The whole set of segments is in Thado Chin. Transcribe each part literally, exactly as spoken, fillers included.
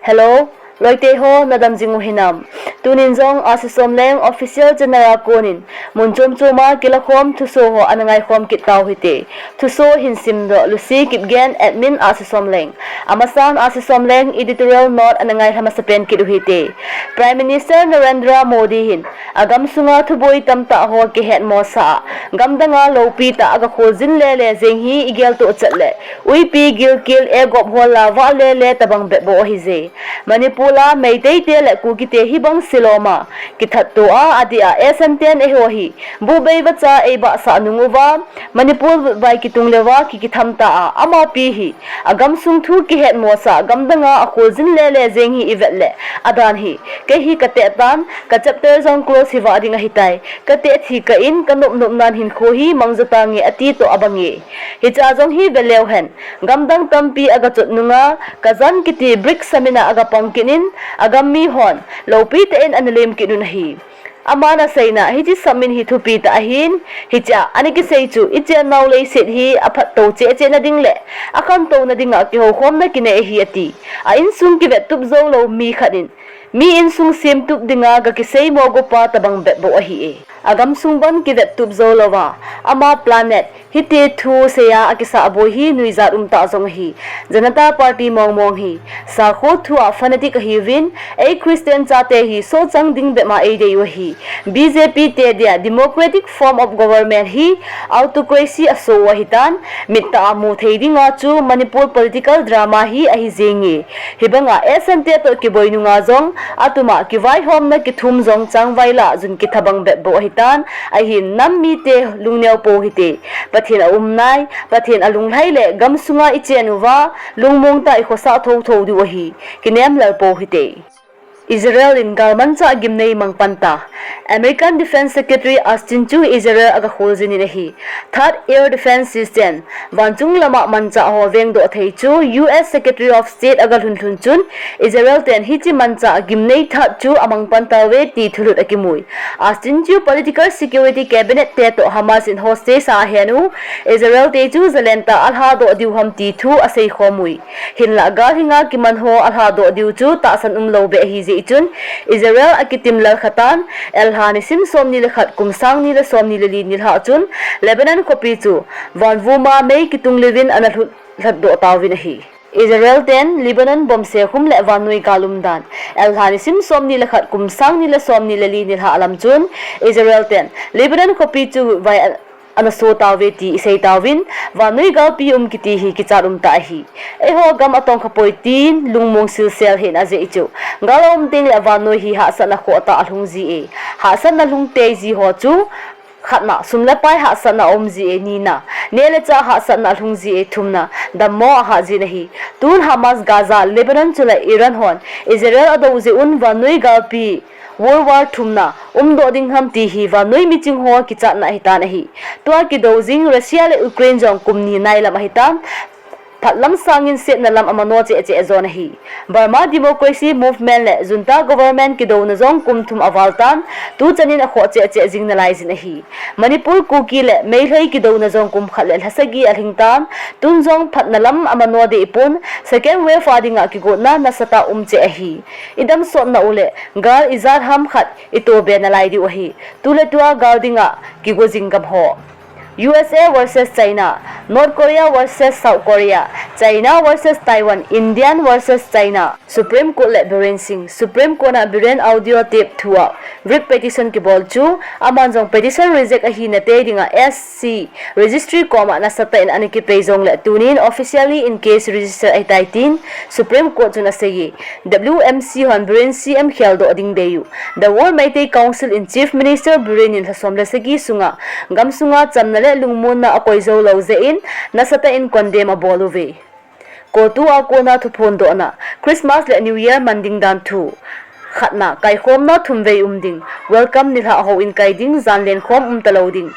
Hello, loite ho, nadam jing u hinam? Tunin jong Ahsi Somleng official channel a konin mun chom chom a kilakhom thuso ho ana ngaikhom kit tau hite. Thuso hin simdoh Lucy Kipgen, admin Ahsi Somleng. Amasan Ahsi Somleng editorial note ana ngailha masapen kit u hite. Prime Minister Narendra Modi hin agam sunga thuboi tamtah ho kihetmosah a, gamdanga loupi tah a gakholjin lele jeng hi igeltoh chet le, uipi gilkel egop ho la vahlele tabang bep bou ahije. Manipur a Meitei te le Kuki te hibang Shillong a kithatto a, adeh a Eastern ten eiho hi buhbei vacha eibahsah nung uva, Manipur vai kitung leuva kikitham ta a, amapi hi agamsung thu kihetmosah, gamdanga akholjin lele jeng hi ivet le, adan hi kei hi kateh tan, ka chapter jong close hiva ding ahitai. Kateh thi kah in, kanop nopnan hinkho hi mangjo tange ati toh abange. Hichea jong hi veleu hen, gamdang tampi agachot nunga, Kazan kiti BRICS summit a agapang kit in, agam mihon loupi tah in ana lem kit un ahi. Aman aseina, hiche summit hi thupi tah ahin, hichea ana kisei chu ichennau leiset hi aphattou cheh cheh na ding le akhantou na dinga kihoukhomna kinei ahi ati. A insung kivettup joulou mi khat in, mi insung semtup dinga gakiseimo gopa tabang bep bou ahi e. Agamsung bon kivettup joulouva, ama planet, hiti thu seiya akisah boi hi nuijat umtah jong ahi. Janata Party mong mong hi sakho thu a fanatic ahiuvin, ei Christian chate hi sohchang ding bep ma eidei u ahi. BJP te dia democratic form of government hi autocracy aso u ahitan, mittah a muthei dinga chu Manipur political drama hi ahi jenge. Hibanga Eastern te toh kiboi nunga jong, atuma kivaihomna kithum jong changvai lah jun kithabang bep bou ahitan, ahin nam mite lungneo pou hite. Pathen aumnai, Pathen alunglhai le gamsunga ichen uva, lungmong tah a ikhosah thouthou diu ahi, kinem lel pou hite. Israel in galmanchah gimnei mangpan ta. American Defense Secretary Austin chu Israel agakholjin in ahi. Thaad Air Defense System, vanchung lama manchah ho vengdoh thei chu US Secretary of State agalhun lhun chun, Israel ten hiche manchah gimnei Thaad chu amangpan tauve ti thulut akimui. Austin chu political security cabinet te toh Hamas in hostage a ahen u, Israel te chu jalen tah a alhadoh diu ham ti thu aseikhom ui. Hinlah gal hinga kiman ho alhadoh diu chu tahsan umlou beh ahijeh chun, Israel akitim lel khatan, Elha nisim somni le khat, kum sangni le somni le li nilhah chun, Lebanon khopi chu vanvuma mei kitung liuvin ana lhut lhatdoh tauvin ahi. Israel ten Lebanon bomb sekhum le vannoi gal umdan, Elha nisim somni le khat, kum sangni le somni le li nilhah lam chun, Israel ten Lebanon khopi chu vai ana so tauve ti isei tauvin, vannoi galpi um kiti hi kichat umtah ahi. Eiho gam atongkhapoi tin lungmong silsel hih in ajeh chu, gal aum tengle vannoi hi hahsatna khohtah a alhung ji e. Hahsatna lhung tei ji ho chu, khatna, sum le pai hahsatna aum ji e, nina, neh le chah hahsatna alhung ji e, thumna, dammo ahah jin ahi. Tun Hamas, Gaza, Lebanon chule Iran hon Israel adou jeh un vannoi galpi World War thumna umdoh ding ham ti hi vannoi miching ho kichatna ahitan ahi. Tua kidou jing Russia le Ukraine jong kum ni nailam ahitan, phatlam sangin setna lam amano cheh cheh jon ahi. Burma Democracy Movement le junta government kidouna jong kum thum aval tan, tuchanin akhoh cheh cheh jing nalaijin ahi. Manipur Kuki le Meitei kidouna jong kum khat le lha sagi alhing tan, tun jong phatna lam amano dehpon, second wave a dinga kigotna nasatah um cheh ahi. Idamsotna u le gal ijat ham khat itobe nalai diu ahi. Tuletua gal dinga kigo jing gam ho. USA versus China, North Korea versus South Korea, China versus Taiwan, Indian versus China. Supreme Court le Biren Singh. Supreme Court a Biren audio tape thua writ petition kibol chu, aman jong petition reject ahina tei dinga SC Registry koma nasatah in ana kipei jongle tunin officially in case register ahitai tin Supreme Court chun aseiye. WMC hon Biren CM kheldoh ding deiyu. The World Meitei Council in Chief Minister Biren in lhasom le sagi sunga gamsunga chamna le lungmonna akoi jou lou jeh in nasatah in condemn abol uve. CoTU a kona thuphondohna, Christmas le New Year man ding dan thu. Khatna, kaikhomna thumvei um ding, welcome nilhah houin kai ding, jan lenkhom um talou ding.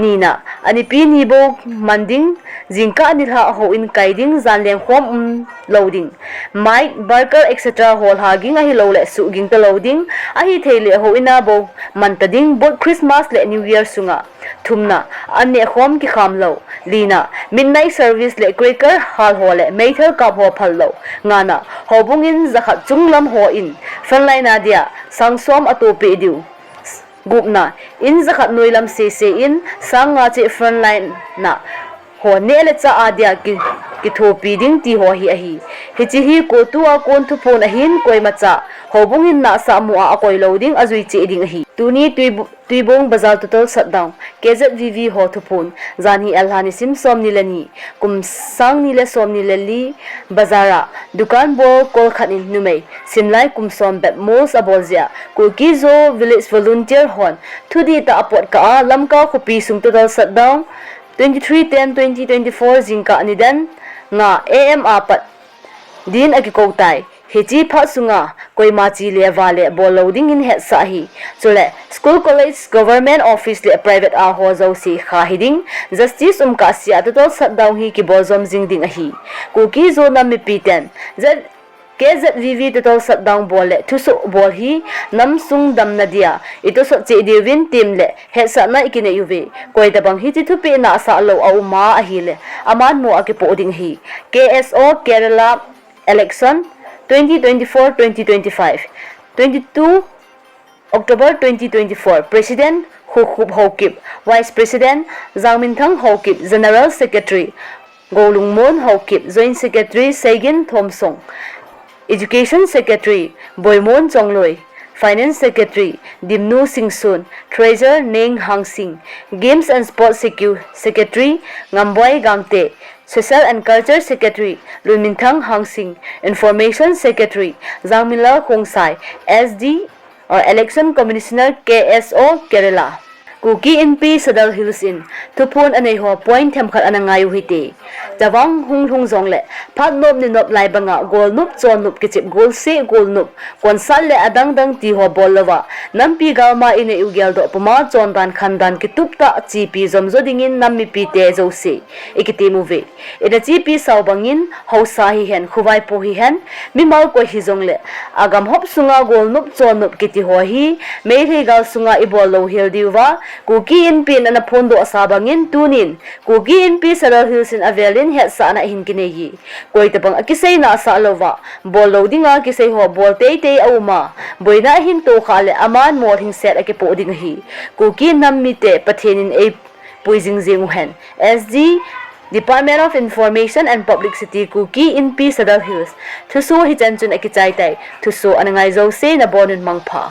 Nina, anipi ni bou man ding, jingkah nilhah houin kai ding, jan lengkhom um lou ding. Mike, burger, et cetera ho lha ging ahilouleh suh ging talou ding, ahithei leh houin a bou man ta ding, both Christmas le New Year sunga. Thumna, an nehkhom kikham lou. Lina, midnight service le cracker hal ho le meithal kap ho phal lou. Ngana, houbung in jakhat chunglam hon frontline a dia sang som atohpeh diu. Gupna, in jakhat noilam sese in sang nga cheh frontline a ho neh le chah a dia ki, kithopi ding ti ho hi ahi. Hiche hi CoTU a kon thuphon ahin koimacha houbung in nahsah mo a akoi lou ding ajui cheh ding ahi. Tuni Tui, Tuibong Bazar total shutdown, K Z V V ho thuphon, jan hi Elha nisim som ni le ni, kum sang ni le som ni le li, bazar a dukan bol kol khat in numei simlai kum som bep malls abol jeh a Kuki-Zo Village Volunteer hon thudih tah a pot kah a Lamka khopi sung total shutdown, twenty-three ten twenty twenty-four jingkah nidan nga A M a pat din akikou tai. Hiche phat sunga koima che le va le bol lou dingin hetsah ahi. Chule school, college, government office le private a ho jouse kha hiding, justice um kahsea total shutdown hi kibol jom jing ding ahi. Kuki-Zo nam mipiten Z, K Z V V total shutdown bol le thusoh bol hi nam sung damna dia itosot cheh diuvin tem le hetsahna ikinei uve. Koitabang hiche thupeh nahsah lou aum a ahile aman mo a kipoh ding ahi. K S O Kerala election twenty twenty-four twenty twenty-five, twenty-two October twenty twenty-four, President Khokhup Haokip, Vice President Jangminthang Haokip, General Secretary Golungmon Haokip, Joint Secretary Seigin Thomsong, Education Secretary Boimon Chongloi, Finance Secretary Dimnu Singson, Treasurer Neng Hangsing, Games and Sports Secu-, Secretary Ngamboi Gangte, Social and Culture Secretary Lunminthang Hangsing, Information Secretary Jangminlal Khongsai, S D or Election Commissioner K S O Kerala. Kuki Inpi Sadar Hills in thuphon anei ho point themkhat ana ngai u hite. Chavang hung lhung jongle, phat nop ni nop lai banga golnop, chonnop, kichep golseh golnop, concert le adang dang ti ho bol louva, nampi galma inei u geldoh puma chondan khandan kitup tah chepi jomjo dingin nam mipite jouse ikitem uve. Ina chepi sao bangin, haosa hihen, khovaipo hihen, mimal koi hijongle, agam hop sunga golnop, chonnop kiti ho hi, Meitei gal sunga ibol louhel diuva, Kuki Inpi in ana phondoh sa bangin, tunin, Kuki Inpi Sadar Hills in avelin hetsahna ahin kinei e. Koitabang akisei nahsah louva, bol lou dinga kisei ho bol teitei aum a, boina ahin tohkhah le aman molhingset akipoh ding ahi. Kuki nam mite Pathen in eipui jing jeng uhen. S D, Department of Information and Publicity, Kuki Inpi Sadar Hills. Thusoh hichan chun akichai tai. Thusoh ana ngai jouse nabonun mangpha.